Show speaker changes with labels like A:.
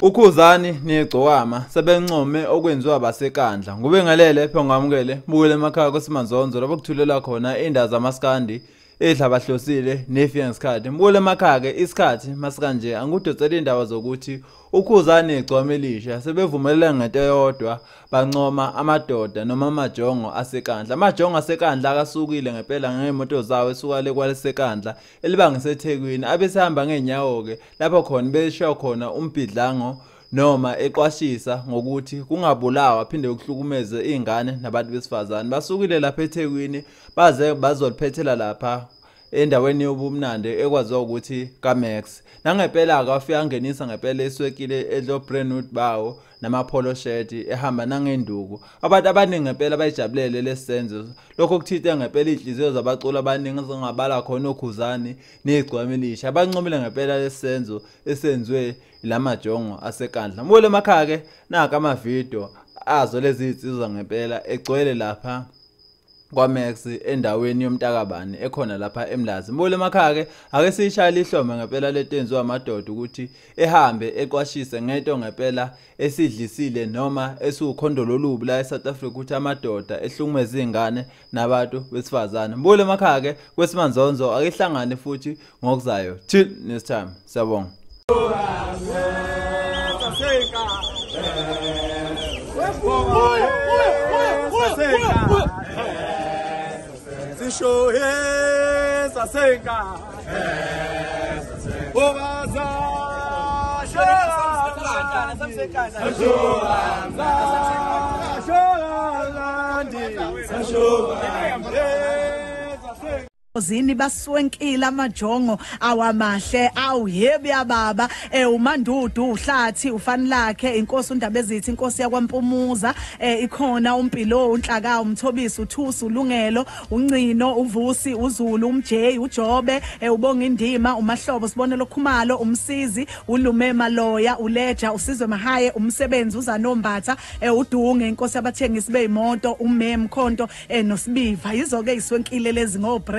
A: Ukhuzani negcokama sebencome okwenziwa baseKandla. Ngubingelele phe ngamukele bukele emakhaya kwesimanzonzo lapho kuthulela khona indaba zamaskandi edlabahlosile nefika ngesikhathi. Mbukele emakhaya ke isikhathi masikanje angikudonsela indaba zokuthi uKhuzani negcokama elisha sebevumelene ngento eyodwa, bancoma amadoda noma amajongo aseKandla. Amajongo aseKandla akasukile ngempela ngemoto zawo esuka le kwaleseKandla elibangise eThekwini, abesehamba ngeenyawo ke lapho khona besho khona umbhidlango noma eqwashisa ngokuthi kungabulawa phinde ukuhlukumeze izingane nabantu besifazane. Basukile lapha eThekwini baze bazoliphethela lapha endaweni yobumnandi ekwaziwa ukuthi kaMax. Nangempela akafika angenisa ngempela eswekile edlo Brentwood bawo namapolo shirt ehamba nangenduku. Abantu abaningi ngempela bayijabulele lesenzo. Lokho kuthinte ngempela inhliziyo zabaculi abaningi ezingabala khona oKhuzani negcokama elisha. Abancomile ngempela lesenzo esenziwe lamajongo aseKandla. Mbukele emakhaya ke naka ama video azo lezi insizwa ngempela egcwele lapha kwaMax endaweni yomntakabani ekhona lapha eMlazi. Mbukele emakhaya ke ake siyishayele ihlombe ngempela lento enziwa amadoda ukuthi ehambe eqwashise ngento ngempela esidlisile noma esiwukhondolo olubi la eSouth Africa ukuthi amadoda ehlukumeza izingane nabantu besifazane. Mbukele emakhaya ke kwesimanzonzo ake ihlangane futhi ngokuzayo. Till next time. Siyabonga.
B: Sisho sasenka obaza
C: Zini baswenkile amajongo awamahle awuyebi yababa uMandudu uhlathi ufani lakhe inkosi uNdabezithi inkosi yakwaMpumuza ikhona uMpilo uNhlaka uMthobisi uThusi uLungelo uNcino uVusi uZulu uMJ uJobe ubonga indima uMahlobo Sibonelo Khumalo uMsizi uLume Maloya uLeja uSizwe Mahaye umsebenzi uZanombatha uDunge inkosi yabathengisi beimoto uMem Khonto noSibiva. Yizo ke iswenkile lezi ngo brand.